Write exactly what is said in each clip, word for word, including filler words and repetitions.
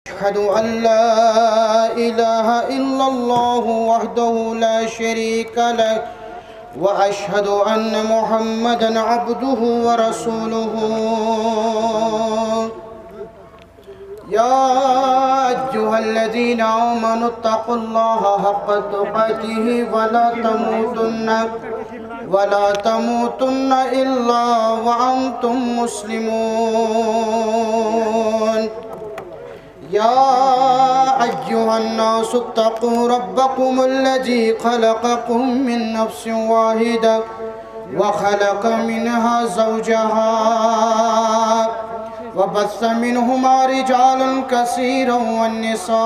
أشهد أن لا إله إلا الله وحده لا شريك له، وأشهد أن محمدا عبده ورسوله. يا أيها الذين آمنوا اتقوا الله حق تقاته ولا تموتن، ولا تموتن إلا وأنتم مسلمون. يا أيها الناس اتقوا ربكم الذي خلقكم من نفس واحدة وخلق منها زوجها وبث منهما رجالا كثيرا والنساء،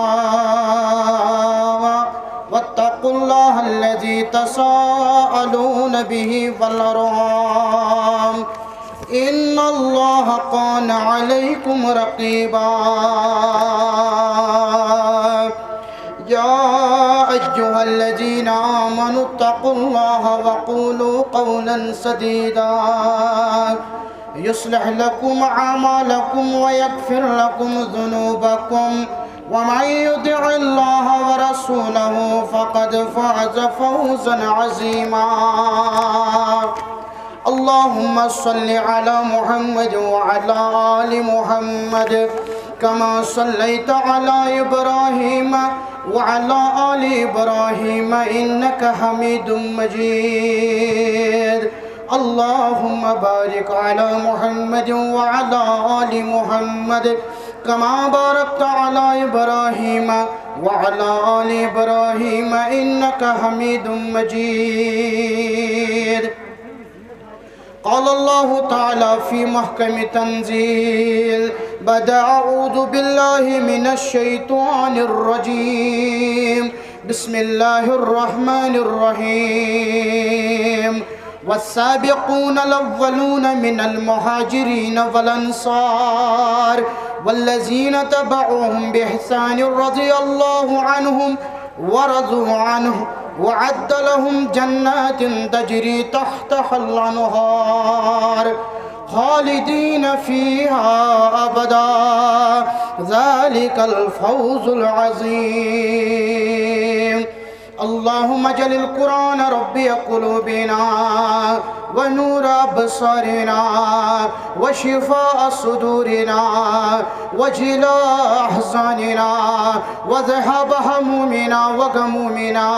واتقوا الله الذي تساءلون به والأرحام، إن الله كان عليكم رقيبا. يا أيها الذين آمنوا اتقوا الله وقولوا قولا سديدا يصلح لكم أعمالكم ويغفر لكم ذنوبكم، ومن يطع الله ورسوله فقد فاز فوزا عظيما. اللهم صل على محمد وعلى آل محمد كما صليت على إبراهيم وعلى آل إبراهيم إنك حميد مجيد. اللهم بارك على محمد وعلى آل محمد كما باركت على إبراهيم وعلى آل إبراهيم إنك حميد مجيد. قال الله تعالى في محكم تنزيل بعد أعوذ بالله من الشيطان الرجيم. بسم الله الرحمن الرحيم. والسابقون الأولون من المهاجرين والأنصار والذين تبعوهم بإحسان رضي الله عنهم ورضوا عنه وأعد لهم جنات تجري تحتها الأنهار خالدين فيها أبدا ذلك الفوز العظيم. اللهم اجعل القرآن ربيع قلوبنا ونور أبصارنا وشفاء صدورنا وجلاء أحزاننا وذهاب همومنا وغمومنا.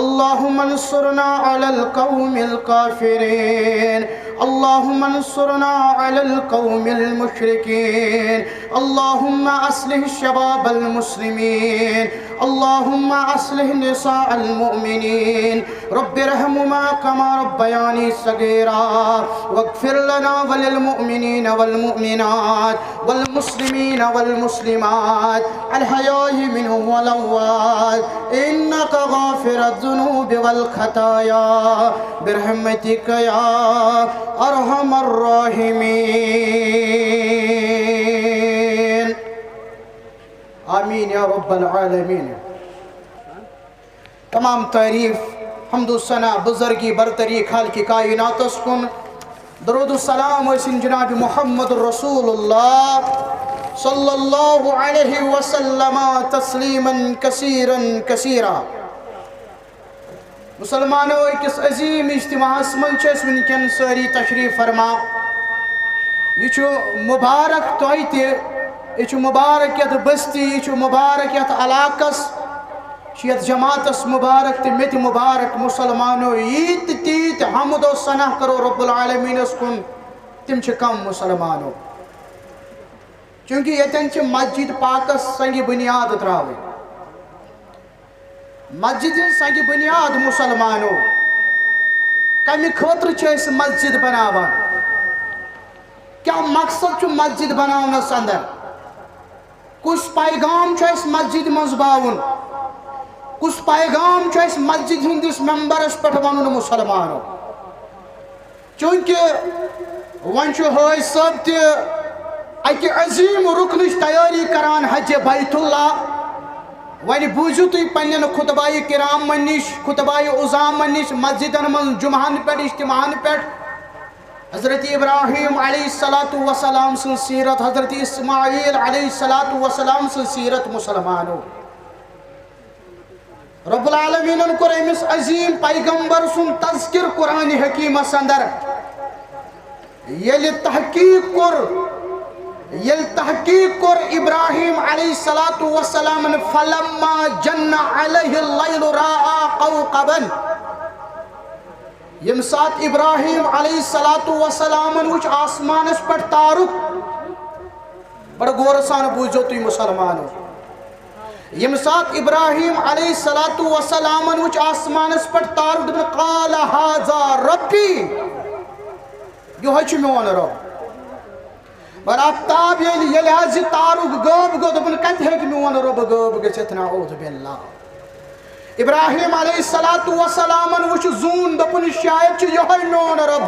اللهم انصرنا على القوم الكافرين. اللهم انصرنا على القوم المشركين. اللهم أصلح شباب المسلمين. اللهم أصلح نساء المؤمنين. رب ارحمهما كما ربياني صغيرا. واغفر لنا وللمؤمنين والمؤمنات والمسلمين والمسلمات الحياء منهم والأموات إنك غافر الذنوب والخطايا برحمتك يا أرحم الراحمين. آمين يا رب العالمين. تمام تعریف، حمد و ثنا، بزرگی، برتری خالق کائناتس کن۔ درود و سلام ٲسِن جناب محمد رسول اللہ صلی اللہ علیہ وسلم تسلیما کثیرا کثیرا۔ مسلمانو، أکِس عظیم اجتماعس منٛز چھِ أسۍ وٕنکیٚن سٲری تشریف فرما۔ یہِ چھُ مبارک تۄہہِ تہِ، یہِ چھُ مبارک یتھ بستی، یہِ چھُ مبارک یتھ علاقس، چھُ یتھ جماعتس مبارک تہٕ مےٚ تہِ مبارک۔ مسلمانو، ییٖتۍ تیٖتۍ حمد و ثنا کرو رب العالمینس کُن، تِم چھِ کم مسلمانو۔ چونکہ ییٚتٮ۪ن چھِ مسجد پاکس سنگ بنیاد تراوٕنۍ۔ مسجد ہٕنٛز سنگ بنیاد مسلمانو، کمہِ خٲطرٕ چھِ أسۍ مسجد بناوان؟ کیٛاہ مقصد چھُ مسجد بناونس اندر؟ کُس پیغام چھُ اَسہِ مسجد منٛز باوُن؟ کُس پیغام چھُ اَسہِ مسجد ہٕنٛدِس ممبرس پٮ۪ٹھ ونُن مسلمانو؟ چونکہ وۄنۍ چھُ حٲج صٲب تہِ اَکہِ عظیٖم رُکنٕچ تیٲری کران، حج بیت اللہ۔ وۄنۍ بوٗزِو تُہۍ پننٮ۪ن خطبہ کرامن نِش، خطبہ عظامن نِش، مسجدن منٛز جمعہن پٮ۪ٹھ، اجتماعن پٮ۪ٹھ حضرت ابراہیم علیہ الصلوۃ والسلام سٕنٛز سیرت، حضرت اسماعیل علیہ الصلوۃ والسلام سٕنٛز سیرت مسلمانو۔ رب العالمینن کوٚر أمِس عظیم پیغمبر سُنٛد تذکر قرآن حکیمس اندر۔ ییٚلہِ تحقیق کوٚر، ییٚلہِ تحقیق کوٚر ابراہیم علیہ الصلوۃ والسلامن، فلما جن علیہ اللیل راآ کوکبا، ییٚمہِ ساتہٕ ابراہیم علیہ الصلوۃ والسلامن وُچھ آسمانس پٮ۪ٹھ تارُک، بڑٕ غورٕ سان بوٗزِو تُہۍ مسلمانو، ییٚمہِ ساتہٕ ابراہیم علیہ الصلوۃ والسلامن وُچھ آسمانس پٮ۪ٹھ تارُک، دوٚپُن، قال هذا ربی، یِہوٚے چھُ میون رب۔ مگر آفتاب ییٚلہِ، ییٚلہِ حظ یہِ تارُک غٲب گوٚو، دوٚپُن، کتہِ ہیٚکہِ میون رب غٲب گٔژھِتھ؟ نعوذ باللہ۔ ابراہیم علیہ الصلوۃ والسلامن وُچھ زوٗن، دوٚپُن، شاید چھُ یِہوٚے میون رب۔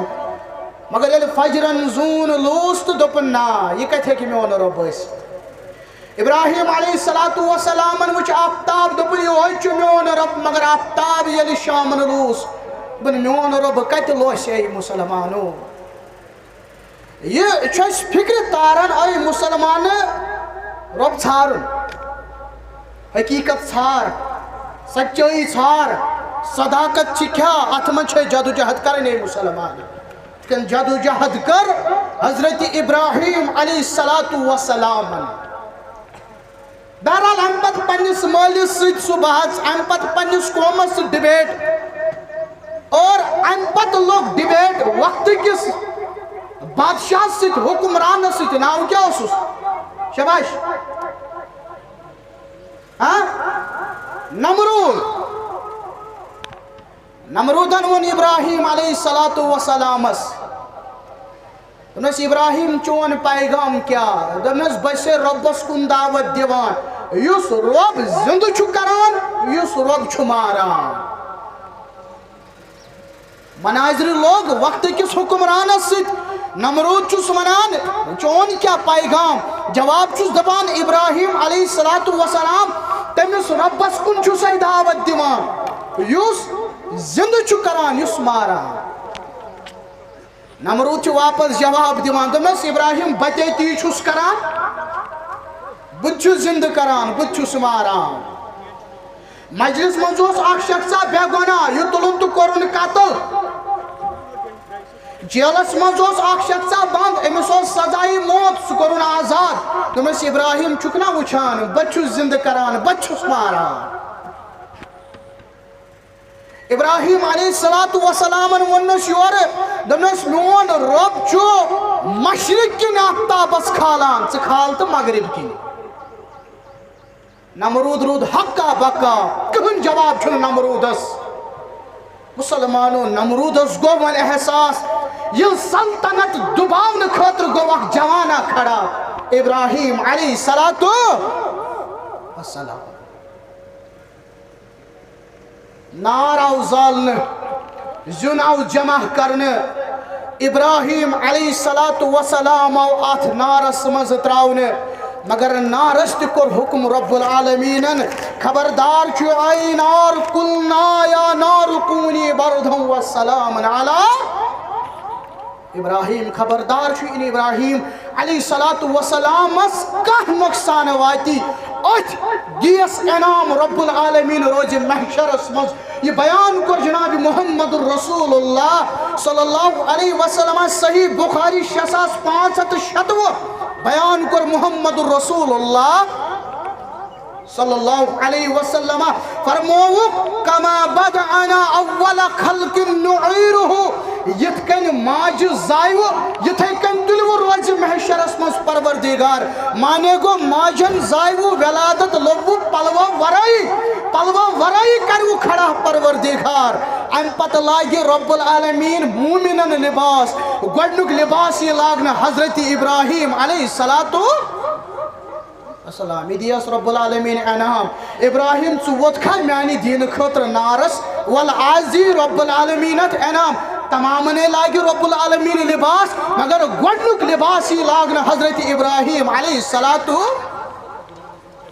مگر ییٚلہِ فجرن زوٗن لوٗس تہٕ دوٚپُن، نا، یہِ کتہِ ہیٚکہِ میون رب ٲسِتھ؟ ابراہیم علیہ الصلوۃ والسلامن وُچھ آفتاب، دوٚپُن، یِہوٚے چھُ میون رب، مگر آفتاب ییٚلہِ شامن لوٗس، دوٚپُن، میون رب کتہِ لوسہِ، اے مسلمانو؟ یہِ چھُ اَسہِ فِکرِ تاران، اے مسلمانہٕ، رۄب ژھارُن، حقیٖقت ژھار، سچٲیی ژھار، صداقت چھِ کیٛاہ، اَتھ منٛز چھِ جدوجہد کَرٕنۍ، اے مسلمانہٕ۔ یِتھ کٔنۍ جدوجہد کٔر حضرت ابراہیم علیہ الصلوۃ والسلامن۔ بہرحال، اَمہِ پتہٕ پننِس مٲلِس سۭتۍ سُہ بحث، اَمہِ پتہٕ پننِس قومس سۭتۍ ڈبیٹ، اور اَمہِ پتہٕ لوٚگ ڈبیٹ وقتہٕ کِس بادشاہس سۭتۍ، حکمرانس سۭتۍ۔ ناو کیٛاہ اوسُس؟ شاباش۔ ہاں؟ نمرود۔ نمرودن ووٚن ابراہیم علیہ الصلوۃ والسلامس، دوٚپنس، ابراہیم، چون پیغام کیٛاہ؟ دوٚپنس، بہٕ چھُسے رۄبس کُن دعوت دِوان، یُس رۄب زِندٕ چھُ کران، یُس رۄب چھُ ماران۔ مناظرِ لوٚگ وقتہٕ کِس حکمرانس سۭتۍ۔ نمرود چھُس ونان، چون کیٛاہ پیغام؟ جواب چھُس دپان، ابراہیم علیہ الصلوۃ والسلام، تٔمِس رۄبس کُن چھُسے دعوت دِوان، یُس زِندٕ چھُ کران، یُس ماران۔ نمرود چھُ واپس جواب دِوان، دوٚپنس، ابراہیم، بہٕ تے تی چھُس کران، بہٕ تہِ چھُس زِندٕ کران، بہٕ تہِ چھُس ماران۔ مجلس منٛز اوس اکھ شخصا بے گۄناہ، یہِ تُلُن تہٕ کوٚرُن قتل۔ جیلس منٛز اوس اکھ شخصا بند، أمِس اوس سزایہِ موت، سُہ کوٚرُن آزاد۔ دوٚپمس، ابراہیم، چھُکھ نا وٕچھان، بہٕ تہِ چھُس زِندٕ کران، بہٕ تہِ چھُس ماران۔ ابراہیم علیہ الصلوۃ والسلامن ووٚننس یورٕ، دوٚپنس، میون رۄب چھُ مشرق کِنۍ آفتابس کھالان، ژٕ کھال تہٕ مغرب کِنۍ۔ نمرود روٗد ہکا بکا، کٕہٕنۍ جواب چھُنہٕ نمروٗدس۔ مسلمانو، نمروٗدس گوٚو وۄنۍ احساس، ییٚلہِ سلطنت دُباونہٕ خٲطرٕ گوٚو اکھ جوانا کھڑا، ابراہیم علیہ الصلوۃ والسلام۔ نار آو زالنہٕ، زیُن آو جمع کرنہٕ۔ ابراہیم علیہ الصلوۃ والسلام آو اتھ نارس منٛز تراونہٕ، مگر نارس تہِ کوٚر حکم رب العالمینن، خبردار چھُ، اے نار، قلنا یا نار کونی بردا و سلاما علی ابراہیم، خبردار چھُ، یعنی ابراہیم علیہ الصلوۃ والسلامس کانٛہہ نۄقصان واتی۔ أتھۍ دِیس انعام رب العالمین روزِ محشرس منٛز۔ یہِ بیان کوٚر جناب محمد رسول اللہ صلی اللہ علیہ وسلم، صحیح بخاری شےٚ ساس پانٛژھ ہتھ تہٕ شتوُہ۔ بیان کوٚر محمد رسول اللہ صلی اللہ علیہ وسلم، فرمووُکھ، کما بدأنا اول خلق نعیدہ، یِتھ کٔنۍ ماجہِ زایوٕ، یِتھے کٔنۍ تُلوٕ روزِ محشرس منٛز پروردگار۔ معنی گوٚو، ماجن زایوٕ، ولادت لوٚبوٕ پلوو ورٲیی، پلوو ورٲیی کروٕ کھڑا پروردگار۔ امہِ پتہٕ لاگہِ رب العالمین مومنن لباس، گۄڈنیُک لباس یی لاگنہٕ حضرت ابراہیم علیہ الصلوۃ السلام۔ یہِ دِیَس رب العالمین انعام۔ ابراہیم، ژٕ ووتکھا میانہِ دینہٕ خٲطرٕ نارس؟ ول، از یی رب العالمین اتھ انعام۔ تمامنے لاگہِ رب العالمین لباس، مگر گۄڈنیُک لباس یی لاگنہٕ حضرت ابراہیم علیہ الصلوۃ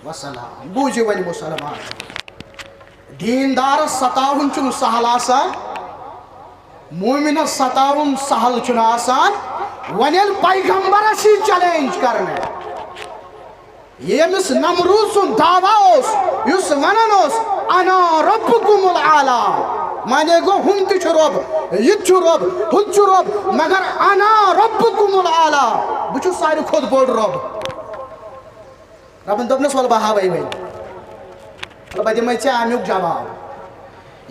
والسلام۔ بوٗزِو وۄنۍ مسلمان، دیندارس ستاوُن چھُنہٕ سہل آسان۔ مومنس ستاوُن سہل چھُنہٕ آسان۔ وۄنۍ ییٚلہِ پیغمبرس یی چیلنج کرنہٕ، ییٚمِس نمروٗد سُنٛد دعویٰ اوس، یُس ونان اوس، "انا ربکم الاعلی"، معنی گوٚو، ہُم تہِ چھُ رۄب، یہِ تہِ چھُ رۄب، ہُہ تہِ چھُ رۄب، مگر "انا ربکم الاعلی"، بہٕ چھُس ساروی کھۄتہٕ بوٚڑ رۄب۔ رۄبن دوٚپنس، "ولہٕ بہٕ ہاوے وۄنۍ، ولہٕ بہٕ دِمے ژےٚ امیُک جواب۔"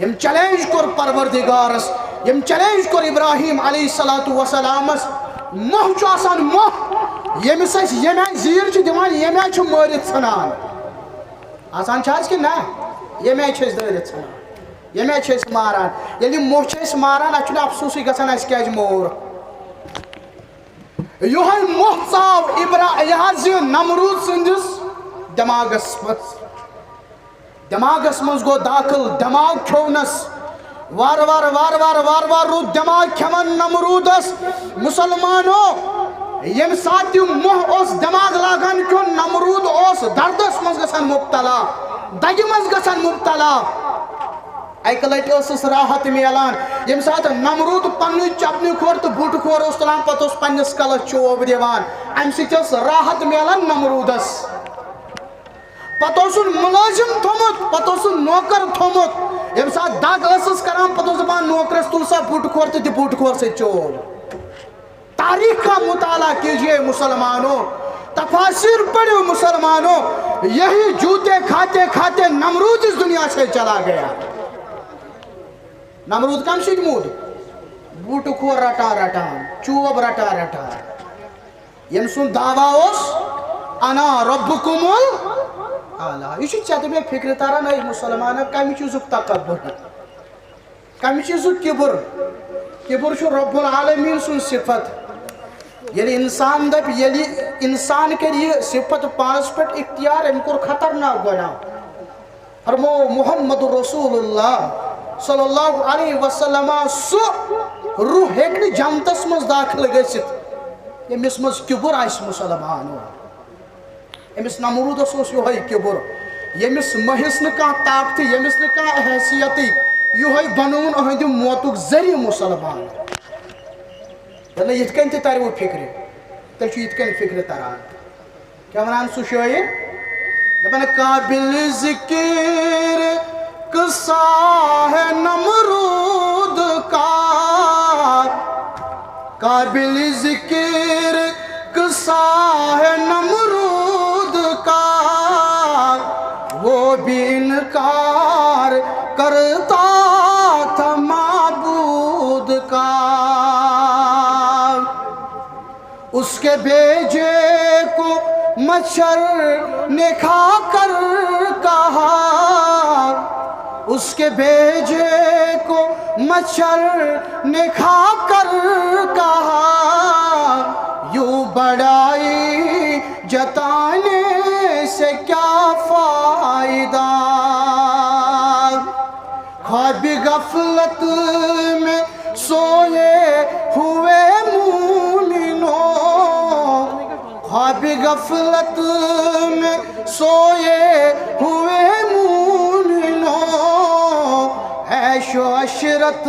یِم چیلنج کوٚر پروردگارس، یِم چیلنج کوٚر ابراہیم علیہ الصلوۃ والسلامس۔ مۄہ چھُ آسان، مۄہ، ییٚمِس أسۍ ییٚمہِ آیہِ زیٖر چھِ دِوان، ییٚمہِ آیہِ چھُ مٲرِتھ ژھٕنان۔ آسان چھِ حظ کِنہٕ نہ؟ ییٚمہِ آیہِ چھِ أسۍ دٲرِتھ ژھٕنان، ییٚمہِ آیہِ چھِ أسۍ ماران۔ ییٚلہِ یہِ مۄہ چھِ أسۍ ماران، اَسہِ چھُنہٕ افسوٗسٕے گژھان اَسہِ کیازِ مور۔ یِہوٚے مۄہ ژاو ابرا-، یہِ حظ یہِ نمروٗد سٕنٛدِس دٮ۪ماغس منٛز۔ دٮ۪ماغس منٛز گوٚو داخل، دٮ۪ماغ کھیوٚونس۔ وارٕ وارٕ، وارٕ وارٕ، وارٕ وارٕ روٗد دٮ۪ماغ کھٮ۪وان نمروٗدس۔ مُسلمانو، ییٚمہِ ساتہٕ یہِ مۄہ اوس دٮ۪ماغ لاگان کھیوٚن، نمروٗد اوس دردس منٛز گژھان مُبتلا، دگہِ منٛز گژھان مُبتلا۔ اَکہِ لَٹہِ ٲسٕس راحت میلان، ییٚمہِ ساتہٕ نمروٗد پننُے چپنہِ کھور تہٕ بوٗٹہٕ کھور اوس تُلان، پتہٕ اوس پننِس کلس چوب دِوان، اَمہِ سۭتۍ ٲس راحت میلان نمروٗدس۔ پتہٕ اوسُن مُلٲزِم تھوٚمُت، پتہٕ اوسُن نوکر تھوٚمُت، ییٚمہِ ساتہٕ دگ ٲسٕس کران، پتہٕ اوس دپان نوکرس، "تُل سا بوٗٹہٕ کھور تہٕ دِ بوٗٹہٕ کھور سۭتۍ چوب۔" تاریخ کا مطالعہ کیجیے مسلمانوں، تفاسیر پڑھو مسلمانوں، یہی جوتے کھاتے کھاتے نمرود اس دنیا سے چلا گیا۔ نمرود کم سۭتۍ موٗد؟ بوٗٹہٕ کھور رٹان رٹان، چوب رٹان رٹان۔ ییٚمہِ سُنٛد دعویٰ اوس، "انا ربکم الاعلی"۔ یہِ چھُ ژےٚ تہٕ مےٚ فِکرِ تران، اے مُسلمانہ، کمہِ چیٖزُک تکبر؟ کمہِ چیٖزُک کِبُر؟ کِبُر چھُ رب العالمین سُنٛد صفت۔ ییٚلہِ اِنسان دَپہِ، ییٚلہِ اِنسان کَرِ یہِ صفت پانَس پٮ۪ٹھ اختیار، أمۍ کوٚر خطرناک گۄناہ۔ فرمو محمد رسول اللہ صلی اللہ علیہ وسلم، سُہ روح ہیٚکہِ نہٕ جنتَس منٛز داخل گٔژھِتھ، ییٚمِس منٛز کِبُر آسہِ مُسلمانو۔ أمِس نمروٗدس اوس یِہوٚے کِبُر، ییٚمِس مٔہِس نہٕ کانٛہہ طاقتٕے، ییٚمِس نہٕ کانٛہہ حیثیتٕے، یِہوٚے بنووُن أہنٛدِ موتُک ذٔریعہٕ مُسلمان۔ ییٚلہِ نہٕ یِتھ کٔنۍ تہِ ترِوٕ فِکرِ، تیٚلہِ چھُ یِتھ کٔنۍ فِکرِ تران۔ کیٛاہ وَنان سُہ شٲعر؟ دَپان، "قابل ذکر قصہ ہے نمرود کا، قابل ذکر قصہ ہے نمرود کا، وہ بھی انکار کرتا تھا معبود کا۔" اس کے بیجے کو مچھر نے کھا کر کہا، اس کے بیجے کو مچھر نے کھا کر کہا، یوں بڑائی جتانے سے کیا فائدہ؟ خواب غفلت میں سوئے ہوئے مومنوں، خواب غفلت میں سوئے ہوئے مومنوں، عیش و عشرت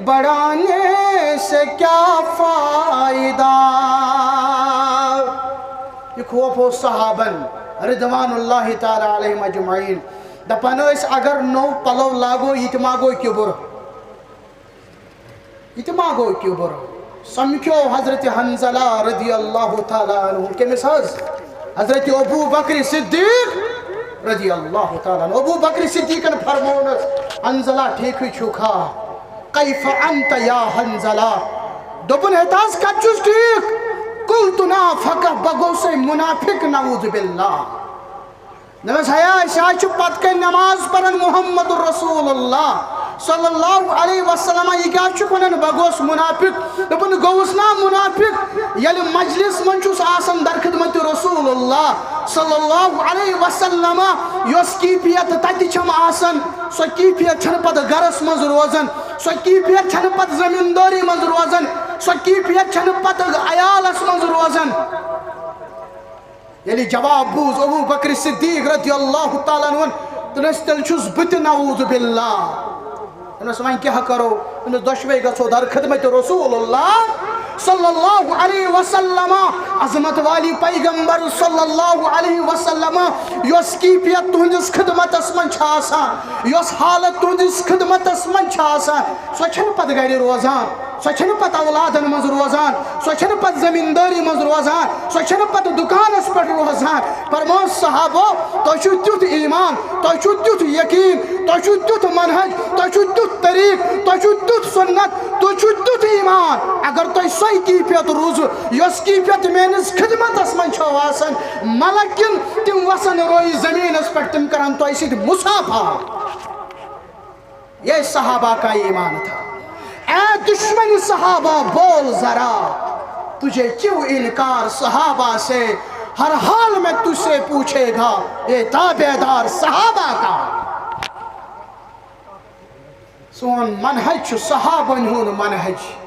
بڑھانے سے کیا فائدہ؟ یہِ خوف اوس صحابن رضوان اللہ تعالیٰ علیہم اجمعین۔ دپان ٲسۍ، اگر نوٚو پلو لاگو، یہِ تہِ ما گوٚو کِبُر؟ یہِ تہِ ما گوٚو کِبُر؟ سمکھیو حضرت حنظلہ رضی اللہ تعالیٰ عنہ۔ کٔمِس حظ؟ حضرت ابو بکر صدیق رضی اللہ تعالیٰ عنہ۔ ابو بکر صدیقن فرمونس، "حنظلہ، ٹھیکھٕے چھُکھا؟ کیف انت یا حنظلہ؟" دوٚپُن، "ہے تہ حظ، کتہِ چھُس ٹھیک؟" "قلت نافقہ، بہٕ گوٚوسَے منافق، نعوذ باللہ۔" دوٚپمَس، "ہے، أسۍ حظ چھِ پتہٕ کَنۍ نماز پران محمد رسول اللہ صلی اللہ علیہ وسلم، یہِ کیٛاہ چھُکھ وَنان، بہٕ گوٚوُس منافق؟" دوٚپُن، "گوٚوُس نا منافق؟ ییٚلہِ مجلس منٛز چھُس آسان در خدمت رسول اللہ صلی اللہ علیہ وسلم، یۄس کیفیت تَتہِ چھَم آسان، سۄ کیفیت چھَنہٕ پتہٕ گرس منٛز روزان، سۄ کیفیت چھَنہٕ پتہٕ زمیٖندٲری منٛز روزان، سۄ کیفیت چھَنہٕ پتہٕ عیالس منٛز روزان۔" ییٚلہِ جواب بوٗز ابو بکر صدیق رضی اللہ تعالیٰ عنہ، دوٚپنَس، "تیٚلہِ چھُس بہٕ تہِ نعوذ باللہ۔" دوٚپنَس، وۄنۍ کیٛاہ کرو؟ دوٚپنَس، دۄشوے گژھو در خدمت رسول اللہ صلی اللہ علیہ وسلم۔ عظمت والی پیغمبر صلی اللہ علیہ وسلم، یۄس کیفیت تُہنٛدِس خدمتس منٛز چھِ آسان، یۄس حالت تُہنٛدِس خدمتس منٛز چھِ آسان، سۄ چھَنہٕ پتہٕ گرِ روزان، سۄ چھَنہٕ پتہٕ اولادن منٛز روزان، سۄ چھَنہٕ پتہٕ زمیٖندٲری منٛز روزان، سۄ چھَنہٕ پتہٕ دُکانس پٮ۪ٹھ روزان۔ فرموو، صحابو، تۄہہِ چھُو تیُتھ ایمان، تۄہہِ چھُو تیُتھ یقین، تۄہہِ چھُو تیُتھ منہج، تۄہہِ چھُو تیُتھ طریٖق، تۄہہِ چھُو تیُتھ سُنت، تۄہہِ چھُو تیُتھ ایمان۔ اگر تۄہہِ سۄے کیفیت روٗزوٕ، یۄس کیفیت میٲنِس خدمتس منٛز چھو آسان، ملکن تِم وسن روی زمینس پٮ۪ٹھ، تِم کرن تۄہہِ سۭتۍ مصافحہ۔ یہ صحابہ کا ایمان تھا۔ اے دشمن صحابہ، بول ذرا، تجھے کیوں انکار صحابہ سے، ہر حال میں تجھ سے پوچھے گا یہ تابعدار صحابہ کا۔ سون منہج چھُ صحابن ہُنٛد منہج۔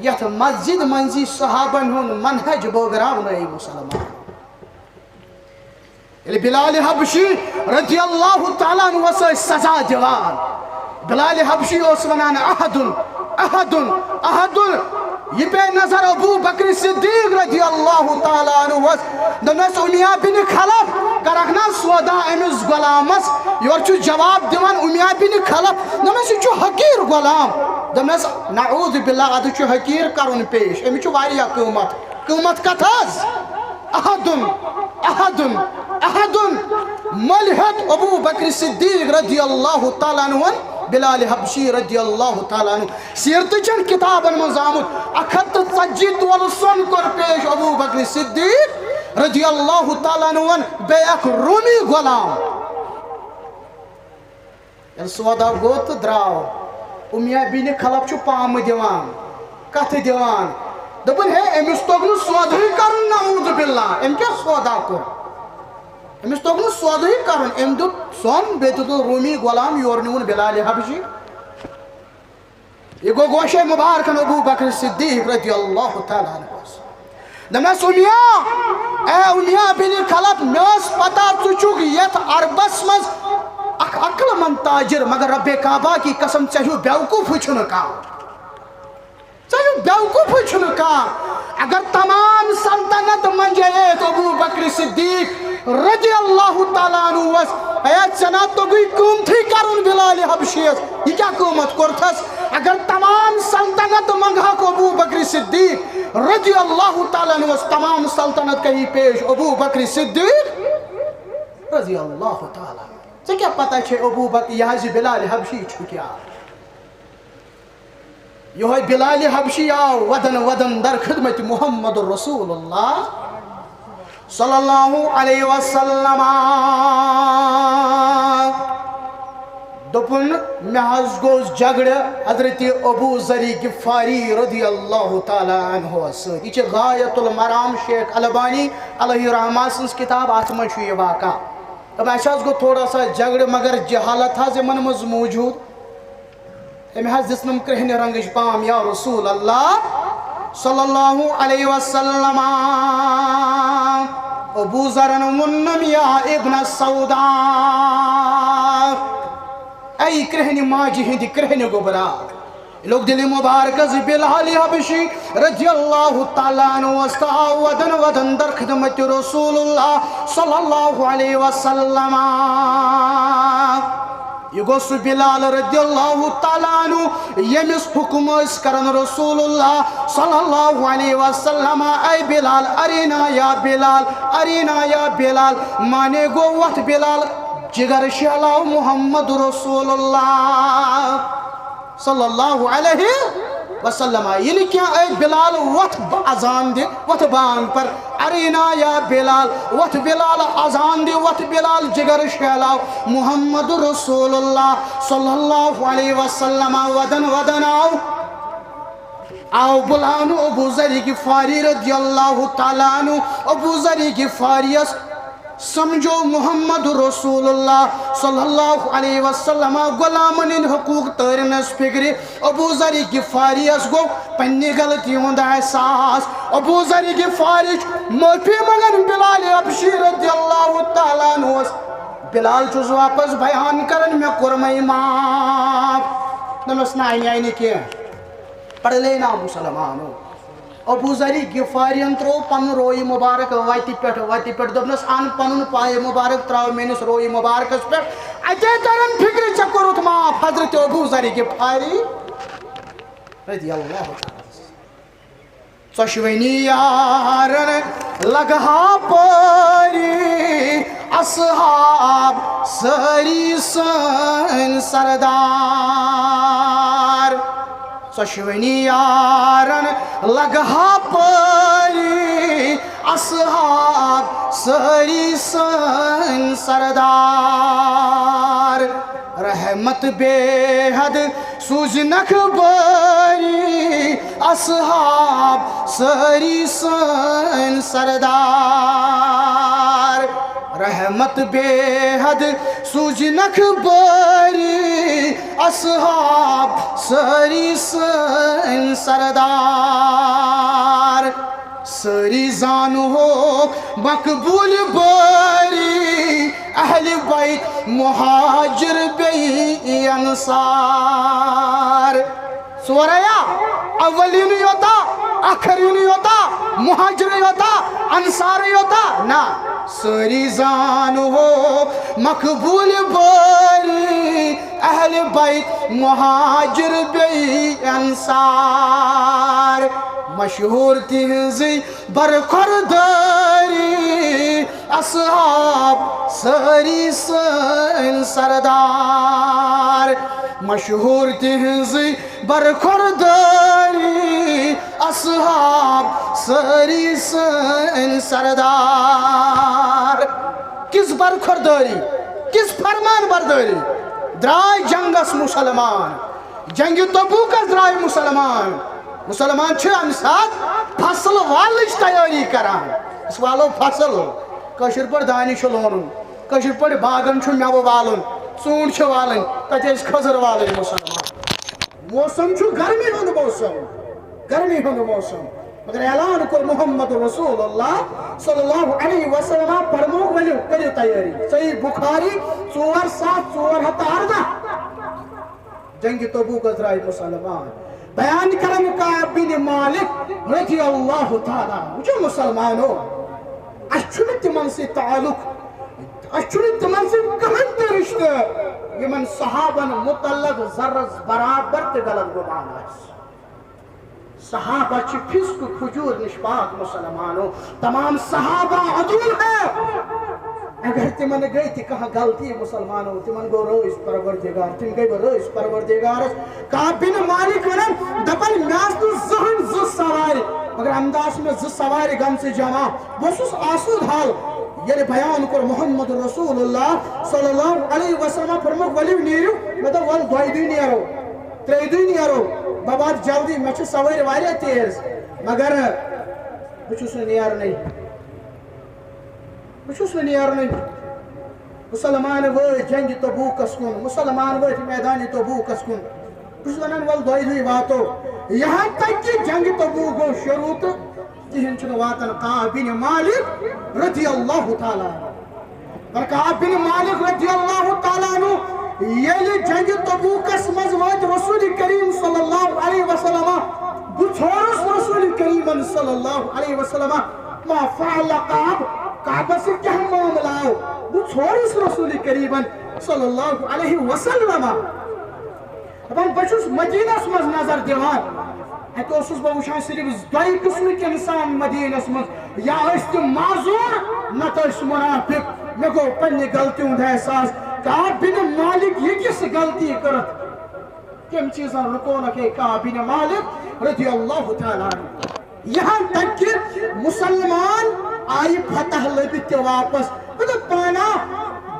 یتھ مسجد منٛزی صحابن ہُنٛد منہج بٲگراونٲیِو مسلمان۔ ییٚلہِ بلال حبشی رضی اللہ تعالیٰ عنہس ٲسۍ سزا دِوان، بلال حبشی اوس ونان، "احدن، احدن، احدن۔" یہِ پیٚیہِ نظر ابو بکر صدیق رضی اللہ تعالیٰ عنہس۔ دوٚپنس، "امیہ بن خلف، کرکھ نا سودا أمِس غلامس؟" یورٕ چھُ جواب دِوان امیہ بن خلف، دوٚپنس، "یہِ چھُ حقیٖر غلام۔" دوٚپنس، "نعوذ باللہ، ادٕ چھُ حقیٖر کرُن پیش، أمِس چھُ واریاہ قۭمتھ۔" قۭمتھ کتھ حظ؟ احدن، احدن، احدن۔ مٔلۍ ہیوٚت ابو بکر صدیق رضی اللہ تعالیٰ عنہن بلال حبشی رضی اللہ تعالیٰ عنہ۔ سیرتہٕ چٮ۪ن کتابن منٛز آمُت، اکھ ہتھ تہٕ ژتجی تولہٕ سۄن کوٚر پیش ابو بکر صدیق رضی اللہ تعالیٰ عنہن بیٚیہِ اکھ رومی غلام۔ ییٚلہِ سودا گوٚو تہٕ درٛاو، امیہ بن خلف چھُ پامہٕ دِوان، کتھٕ دِوان، دپان، "ہے، أمِس توٚگ نہٕ سودہٕے کرُن، نعوذ باللہ، أمۍ کیٛاہ سودا کوٚر؟ أمِس توٚگ نہٕ سودہٕے کرُن، أمۍ دیُت سۄن، بیٚیہِ دیُت رومی غلام، یورٕ نیوٗن بلال حبشی۔" یہِ گوٚو گوشے مبارکن ابو بکر صدیق رضی اللہ تعالیٰ عنہ۔ دوٚپنس، "امیہ، اے امیہ بن خلف، مےٚ ٲس پتہ ژٕ چھُکھ یتھ عربس منٛز اکھ عقل مند تاجر، مگر رب کعبہ کی قسم، ژےٚ ہیوٗ بیوقوفٕے چھُنہٕ کانٛہہ۔ ژےٚ ہیوٗ بیوقوفٕے چھُنہٕ کانٛہہ۔ اگر تمام سلطنت منجیت ابو بکر صدیق رضی اللہ تعالیٰ عنہ اوس، اے، ژےٚ نا توٚگُے قۭمتھٕے کرُن بلال حبشیس، یہِ کیٛاہ قۭمتھ کوٚرتھس؟ اگر تمام سلطنت منگہکھ ابو بکر صدیق رضی اللہ تعالیٰ عنہ، تمام سلطنت کہی پیش ابو بکر صدیق رضی اللہ تعالیٰ عنہ۔ ژےٚ کیٛاہ پتہ چھے ابو بکر، یہِ حظ یہِ بلال حبشی چھُ کیٛاہ؟" یہوے بلال حبشی آو ودن ودن در خدمت محمد رسول اللہ صلی اللہ علیہ وسلم۔ دوٚپُن، "مےٚ حظ گوٚو جھگڑٕ حضرت ابو ذر غفاری رضی اللہ تعالیٰ عنہ سۭتۍ۔" یہِ چھِ غایت المرام شیخ البانی علیہ الرحمہ سٕنٛز کتاب، اتھ منٛز چھُ یہِ واقعہ۔ دوٚپُن، "اَسہِ حظ گوٚو تھوڑا سا جھگڑٕ، مگر جہالت حظ یِمن منٛز موجود۔" أمۍ حظ دِژنم کرٛہنہِ رنگٕچ پام، یا رسول اللہ صلی اللہ علیہ وسلم۔ ابو ذرن ووٚننم، یا ابن سودا، اے کرٛہنہِ ماجہِ ہٕنٛدِ کرٛہنہِ گوٚبرا۔ لوٚگ دِلہِ مبارکس بلال حبشی رضی اللہ تعالیٰ عنہ وستا ودن ودن در خدمت رسول اللہ صلی اللہ علیہ وسلم۔ یہِ گوٚو سُہ بلال رضی اللہ تعالیٰ عنہ، ییٚمِس حُکم ٲسۍ کران رسول اللہ صلی اللہ علیہ وسلم، اے بلال، ارینا یا بلال، ارینا یا بلال، معنی گوٚو، وۄتھ بلال، جگر شیلاو محمد رسول اللہ صلی اللہ علیہ وسلم۔ یہِ نہٕ کینٛہہ، اے بلال، وۄتھ، بہٕ اذان دِ، وۄتھ بانگ پر۔ ارینا یا بلال، وۄتھ بلال، اذان دِ، وۄتھ بلال، جگر شیلاو محمد رسول اللہ صلی اللہ علیہ وسلم۔ ودن ودن آو، آو بُلاونہٕ ابو ذر غفاری رضی اللہ تعالیٰ عنہ۔ ابو ذر غفاریس سمجھو محمد رسول اللہ صلی اللہ علیہ وسلم غلامن ہٕنٛدۍ حقوق تٲرِنس فکرِ۔ ابو ذر غفاریس گوٚو پننہِ غلطی ہُنٛد احساس۔ ابو ذر غفاری چھُ معٲفی منگان بلال حبشی رضی اللہ تعالیٰ عنہس۔ بلال چھُس واپس بیان کران، مےٚ کوٚرمَے معاف۔ دوٚپنَس، "نہ، اَنہِ، اَنہِ کینٛہہ، پَرٕ لے نا مُسلمانو۔" ابو ذر غفارین ترٛوو پَنُن رویہِ مُبارک وَتہِ پٮ۪ٹھ، وَتہِ پٮ۪ٹھ دوٚپنَس، "اَن پَنُن پایہِ مُبارک ترٛاو میٲنِس رویہِ مُبارکَس پٮ۪ٹھ، اَتے تَرَن فِکرِ، ژےٚ کوٚرُتھ معاف۔" حضرت ابو ذر غفاری رضی اللہ تعالیٰ۔ ژۄشوٕنی یارن لگہٕ ہا پٲری، اصحاب سٲری سٲنۍ سردار۔ ژۄشوٕنی یارن لگہٕ ہا پٲری، اصحاب سٲری سٲنۍ سردار۔ رحمت بے حد سوٗزنکھ بٲری، اصحاب سٲری سٲنۍ سردار۔ رحمت بے حد سوٗزنکھ بٲری، اصحاب سٲری سٲنۍ سردار۔ سٲری زانہوکھ مقبوٗل بٲری، اہل بیت مہاجر بیٚیہِ انصار۔ ژوریا، اولین یوتا، آخرین یوتا، مہاجر یوتا، انصار یوتا، نہ۔ سٲری زانہوکھ مقبوٗل بٲری، اہل بیت مہاجر بیٚیہِ انصار۔ مشہوٗر تِہنٛزٕے برخوردٲری، اصحاب سٲری سٲنۍ سردار۔ مشہوٗر تِہنٛزٕے برخوردٲری، اصحاب سٲری سٲنۍ سردار۔ کِژھ برخوردٲری، کِژھ فرمان بردٲری۔ درٛاے جنگس مُسلمان، جنگِ تبوکس درٛاے مُسلمان۔ مُسلمان چھِ امہِ ساتہٕ فصل والنٕچ تیٲری کران۔ أسۍ والو فصل، کٲشِر پٲٹھۍ دانہِ چھُ لونُن، کٲشِر پٲٹھۍ باغن چھُ مٮ۪وٕ والُن، ژوٗنٛٹھۍ چھِ والٕنۍ، تتہِ ٲسۍ کھٔزٕر والٕنۍ مُسلمان۔ موسم چھُ گرمی ہُنٛد موسم، گرمی ہُنٛد موسم۔ مگر اعلان کوٚر محمد رسول اللہ صلی اللہ علیہ وسلم، فرموو، "ؤلِو، کٔرِو تیٲری۔" صحیح بخاری، ژور ساس ژور ہتھ تہٕ ارداہ۔ جنگِ تبوکس درٛاے مُسلمان۔ بیان کرن کعب بن مالک رضی اللہ تعالیٰ عنہ۔ وٕچھِو مُسلمانو، اَسہِ چھُنہٕ تِمن سۭتۍ تعلق، اَسہِ چھُنہٕ تِمن سۭتۍ کٕہٕنۍ تہِ رشتہٕ، یِمن صحابن متعلق ذرس برابر تہِ غلط گُمان آسہِ۔ صحابہ چھِ فسق و فجور نش پاک مُسلمانو۔ تمام صحابہ عدول ہیں۔ اگر تِمن گٔے تہِ کانٛہہ غلطی مُسلمانو، تِمن گوٚو رٲضۍ پروردگار، تِم گٔے وۄنۍ رٲضۍ پروردگارس۔ کعب بن مالک ونان، دپان، مےٚ آسہٕ نہٕ زٕہٕنۍ زٕ سوارِ، مگر امہِ دۄہ آسہٕ مےٚ زٕ سوارِ گٔمژٕ جمع۔ بہٕ اوسُس آسوٗد حال، ییٚلہِ بیان کوٚر محمد رسول اللہ صلی اللہ علیہ وسلم، فرمووُکھ، "ؤلِو نیٖرِو۔" مےٚ دوٚپ، "وَلہٕ دۄیہِ دُہۍ نیرو، ترٛیٚیہِ دُہۍ نیرو، بہٕ واتہٕ جلدی، مےٚ چھِ سوٲرۍ واریاہ تیز، مگر بہٕ چھُس نہٕ نیرنٕے، بہٕ چھُس نہٕ نیرنٕے۔" مُسلمان وٲتۍ جنگِ تبوکس کُن، مُسلمان وٲتۍ میدانِ تبوکس کُن۔ بہٕ چھُس ونان، "وَلہٕ دۄیہِ دُہۍ واتو۔" یہاں تک کہ جنگِ تبوک گوٚو شروع تہٕ کِہیٖنۍ چھُنہٕ واتان۔ کعب بن مالک رضی اللہ تعالیٰ عنہ۔ پر کعب بن مالک رضی اللہ تعالیٰ عنہ ییٚلہِ جنگِ تبوکس منٛز وٲتۍ رسول کریم صلی اللہ علیہ وسلم، بہٕ ژھورُس رسول کریمن صلی اللہ علیہ وسلم، ما فعل کعب، کعبس سۭتۍ کیٛاہ معاملہٕ آو؟ بہٕ ژھورُس رسول کریمن صلی اللہ علیہ وسلم۔ دپان، بہٕ چھُس مدیٖنس منٛز نظر دِوان، اتہِ اوسُس بہٕ وٕچھان صرف دۄیہِ قٕسمٕکۍ انسان مدیٖنس منٛز، یا ٲسۍ تِم معذوٗر، نتہٕ ٲسۍ منافق۔ مےٚ گوٚو پننہِ غلطی ہُنٛد احساس۔ کعب بن مالک یہِ کِژھ غلطی کٔرٕتھ؟ کٔمۍ چیٖزن رُکونکھ ہے کعب بن مالک رضی اللہ تعالیٰ عنہ؟ یہاں تک کہ مسلمان آیہِ فتح لٔبِتھ تہِ واپس۔ مطلب پانا،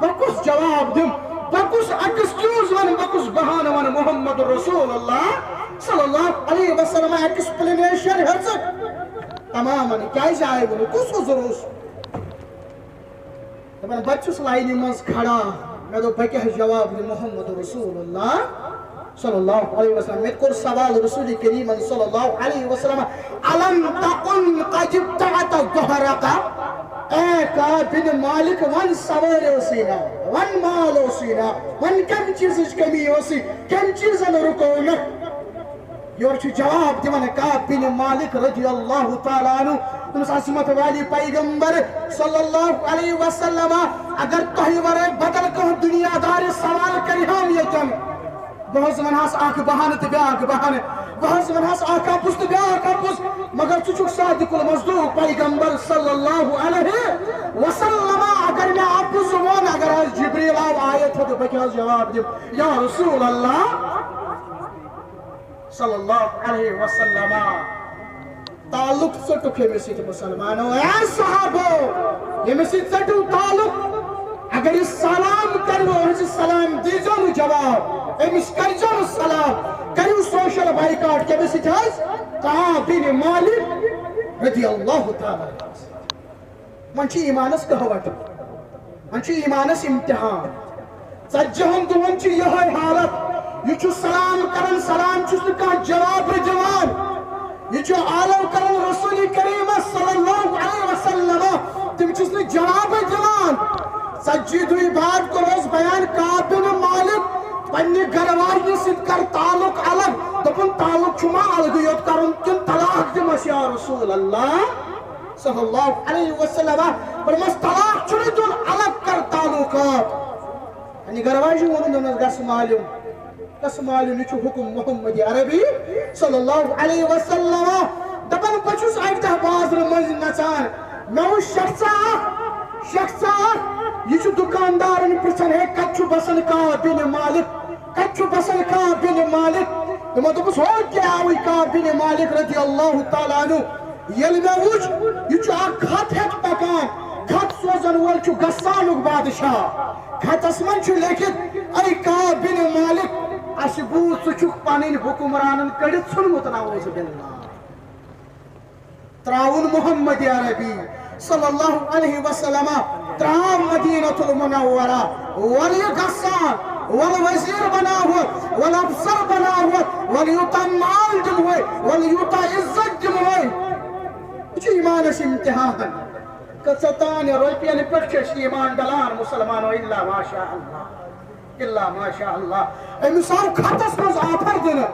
بہٕ کُس جواب دِم، بہٕ کُس excuse ونہٕ، بہٕ کُس بہانہٕ ونہٕ محمد رسول اللہ صلی اللہ علیہ وسلم explanation ہیٚژٕکھ تمامن کیازِ آیہِ ونہٕ، کُس عذر اوس؟ دپان، بہٕ تہِ چھُس لاینہِ منٛز کھڑا، مےٚ دوٚپ، بہٕ کیٛاہ جواب دِمہٕ محمد رسول اللہ صلی اللہ علیہ وسلم؟ مےٚ تہِ کوٚر سوال رسول کریٖمن صلی اللہ علیہ وسلم، الم تکن قد ابتعت ظہرک؟ اے کعب بن مالک، ون سوٲرۍ اوسُے نا، ون مال اوسُے نا، ون کمہِ چیٖزٕچ کمی ٲسٕے، کمہِ چیٖزن رُکو نہٕ؟ یورٕ چھُ جواب دِوان کعب بن مالک رضی اللہ تعالیٰ عنہ، تٔمِس عظمت والی پیغمبر صلی اللہ علیہ وسلم، اگر تۄہہِ ورٲے بدل کانٛہہ دُنیا دارِ سوال کرِ ہم ییٚتٮ۪ن، بہٕ حظ ونہس اکھ بہانہٕ تہٕ بیاکھ بہانہٕ، بہٕ حظ ونہس اکھ اپُز تہٕ بیاکھ اپُز، مگر ژٕ چھُکھ صادق المصدوق پیغمبر صلی اللہ علیہ وسلم۔ اگر مےٚ اپُز ووٚن، اگر حظ جبریل آو آیت ہیٚتھ، بہٕ کیٛاہ حظ جواب دِمہٕ؟ یا رسول اللہ صلی اللہ علیہ وسلم۔ تعلق ژٔٹُکھ ییٚمِس سۭتۍ مُسلمانو، اے صحابو، ییٚمِس سۭتۍ ژٔٹِو تعلق۔ اگر یہِ سلام کرِوٕ، أمِس سلام دیٖزیو نہٕ جواب، أمِس کٔرۍزیو نہٕ سلام، کٔرِو سوشل بائیکاٹ۔ کٔمِس سۭتۍ حظ؟ کعب بن مالک رضی اللہ تعالیٰ عنہ۔ وۄنۍ چھُ ایمانس قہوت، وۄنۍ چھُ ایمانس امتحان۔ ژتجی ہن دۄہن چھِ یِہوٚے حالت۔ یہِ چھُ سلام کران، سلام چھُس نہٕ کانٛہہ جوابٕے دِوان۔ یہِ چھُ آلو کران رسول کریمس صلی اللہ علیہ وسلم، تِم چھِس نہٕ جوابٕے دِوان۔ ژتجی دۄہہِ بعد کوٚر اَسہِ بیان، کعب بن مالک پننہِ گرٕ واجنہِ سۭتۍ کر تعلق الگ۔ دوٚپُن، تعلق چھُ ما الگٕے یوت کرُن کِنہٕ طلاق دِمس یا رسول اللہ صلی اللہ علیہ وسلم؟ فرمس، طلاق چھُنہٕ دیُن، الگ کر تعلقات۔ یعنی گرٕ واجہِ ووٚنُن، دوٚپنس، گژھ مالیُن، گژھ مالیُن، یہِ چھُ حکم محمد عربی صلی اللہ علیہ وسلم۔ دپان، بہٕ چھُس اکہِ دۄہ بازرٕ مٔنٛزۍ نژان، مےٚ وُچھ شخصا اکھ، شخصا اکھ، یہِ چھُ دُکاندارن پرژھان، ہے، کتہِ چھُ بسان کعب بن مالک؟ کتہِ چھُ بسان کعب بن مالک؟ تِمو دوٚپُس، ہو، کیٛاہ آوُے کعب بن مالک رضی اللہ تعالیٰ عنہ؟ ییٚلہِ مےٚ وُچھ، یہِ چھُ اکھ خط ہٮ۪تھ پکان، خط سوزن وول چھُ غسانُک بادشاہ۔ خطس منٛز چھُ لیکھِتھ، اے کعب بن مالک، اسہِ بوٗز ژٕ چھُکھ پنٕنۍ حکمرانن کٔڑِتھ ژھُنمُت، نعوذ باللہ۔ تراوُن محمد عربی صلی اللہ علیہ وسلم، تراو مدینہ المنورہ، ول یہِ غسان، ول وزیر بناوُتھ، ول افسر بناوُتھ، ول یوٗتاہ مال دِمہوے، ول یوٗتاہ عزت دِمہوے۔ یہِ چھُ ایمانس امتحان۔ کٔژتانۍ رۄپین پٮ۪ٹھ چھُ اَسہِ ایمان ڈلان مُسلمانو، الا ماشاء اللہ۔ الا ماشاء اللہ۔ أمِس آو خطس منٛز آفر دِنہٕ،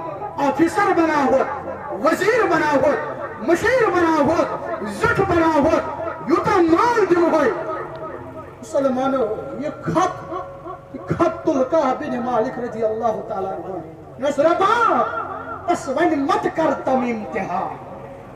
آفیسر بناوہوتھ، وزیر بناوہوتھ، مشیر بناوہوتھ، زیُٹھ بناوہوتھ، یوٗتاہ مال دِمہوے۔ مسلمانو، یہِ خط، یہِ خط تُل کعب بن مالک رضی اللہ تعالیٰ عنہ۔ دوٚپنس، رۄبا، بس وۄنۍ مت کر تِم امتحان۔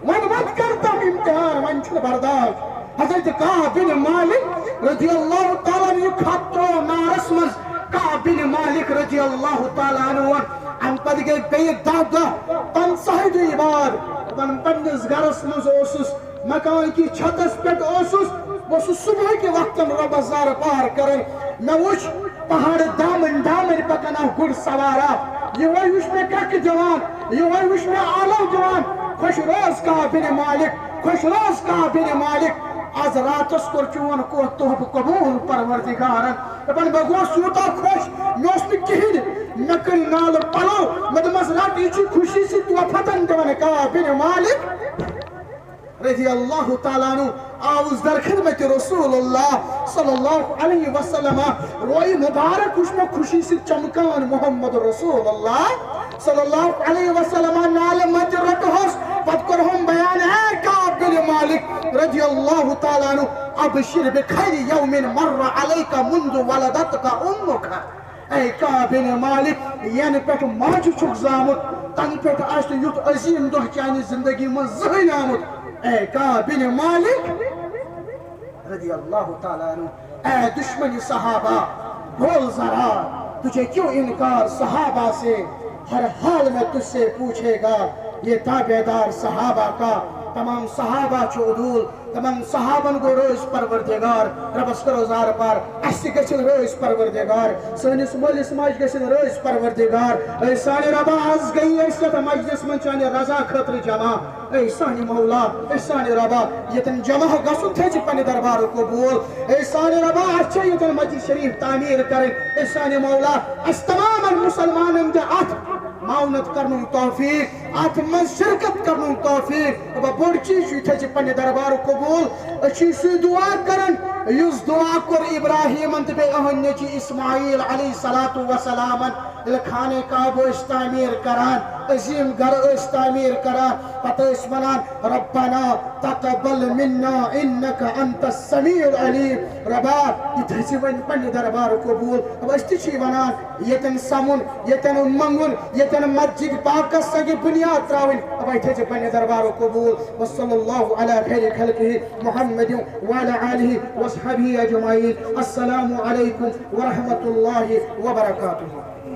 وۄنۍ مت کر تِم امتحان، وۄنۍ چھُنہٕ برداشت۔ حضرت کعب بن مالک رضی اللہ تعالیٰ عنہ یہِ خط ترٛوو نارس منٛز۔ کعب بن مالک رضی اللہ تعالیٰ عنہ ووٚن، اَمہِ پتہٕ گٔے بیٚیہِ دَہ دۄہ، پنٛژاہہِ دۄہہِ بعد۔ دَپان، پننِس گرس منٛز اوسُس، مکان کہِ چھتس پٮ۪ٹھ اوسُس، بہٕ اوسُس صبحٲے کہِ وقتن رۄبس زارٕ پار کران۔ مےٚ وُچھ پہاڑ دامن دامن پکان اکھ گُر سوارا۔ یِہوے وُچھ مےٚ کرٛکھ دِوان، یِہوے وُچھ مےٚ آلو دِوان۔ خۄش روز کعب بن مالک، خۄش روز کعب بن مالک۔ از راتس کوٚر چون کوہ تحفہٕ قبول پروردگارن۔ دپان، بہٕ گوس یوٗتاہ خۄش، مےٚ اوس نہٕ کِہیٖنۍ۔ مےٚ کٔرۍ نالہٕ پلو، مےٚ دوٚپمس، رٹ، یہِ چھُ خوشی سۭتۍ تحفتن دِوان کعب بن مالک رضی اللہ تعالیٰ عنہ۔ آوُس در خدمت رسول اللہ صلی اللہ علیہ وسلم۔ رویہِ مبارک وُچھ مےٚ خوشی سۭتۍ چمکان محمد رسول اللہ صلی اللہ علیہ وسلم۔ نالہٕ متہِ رٹہوس، پتہٕ کوٚرہوم بیان، اے کعب بن مالک رضی اللہ تعالیٰ عنہ، ابشر بخیر یوم مر علیک منذ ولدتک امک۔ اے کعب بن مالک، ینہٕ پٮ۪ٹھ ماجہِ چھُکھ زامُت، تنہٕ پٮ۪ٹھ آسہِ نہٕ یُتھ عظیٖم دۄہ چانہِ زندگی منٛز زٕہٕنۍ آمُت۔ اے کعب بن مالک رضی اللہ تعالیٰ عنہ، اے دشمن صحابہ، بول ذرا، تجھے کیوں انکار صحابہ سے، ہر حال میں تجھ سے پوچھے گا یہ تابعدار صحابہ کا۔ تمام صحابہ چھُ عدول، تمام صحابن گوٚو رٲضۍ پروردگار۔ رۄبس کرو زارٕ پار، اسہِ تہِ گژھن رٲضۍ پروردگار، سٲنِس مٲلِس ماجہِ گژھن رٲضۍ پروردگار۔ اے سانہِ رۄبا، از گٔیی أسۍ یتھ مجلس منٛز چانہِ رضا خٲطرٕ جمع۔ اے سانہِ مولا، اے سانہِ رۄبا، ییٚتٮ۪ن جمع گژھُن تھٲے زِ پننہِ دربارُک قبول۔ اے سانہِ رۄبا، اسہِ چھےٚ ییٚتٮ۪ن مسجد شریف تعمیٖر کرٕنۍ۔ اے سانہِ مولا، اسہِ تمامن مسلمانن دِ اتھ معاونت کرنُک توفیق، اتھ منٛز شرکت کرنُک توفیق۔ رۄبا، بوٚڑ چیٖز چھُ یہِ تھٲے زِ پننہِ دربارُک قبول۔ قبول۔ أسۍ چھِ سُے دعا کران، یُس دعا کوٚر ابراہیمن تہٕ بیٚیہِ أہنٛدِ نیٚچوۍ اسماعیل علیہ الصلوۃ والسلامن۔ ییٚلہِ خانہ کعبہ ٲسۍ تعمیٖر کران، عظیٖم گرٕ ٲسۍ تعمیٖر کران، پتہٕ ٲسۍ ونان، "ربنا تقبل منا انک انت السمیع العلیم"۔ ربا، یہِ تھٲے زِ وۄنۍ پننہِ دربارٕ قبول۔ اب أسۍ تہِ چھِ ونان، ییٚتٮ۪ن سمُن، ییٚتٮ۪ن منٛگُن، ییٚتٮ۪ن مسجد پاکس سنگہِ بنیاد ترٛاوٕنۍ، اب أسۍ تھٲے زِ پننہِ دربارٕ قبول۔ وصلی اللہ علی خیر خلقہ محمد وعلی آلہ وصحبہ اجمعین۔ السلام علیکم ورحمۃ اللہ وبرکاتہ۔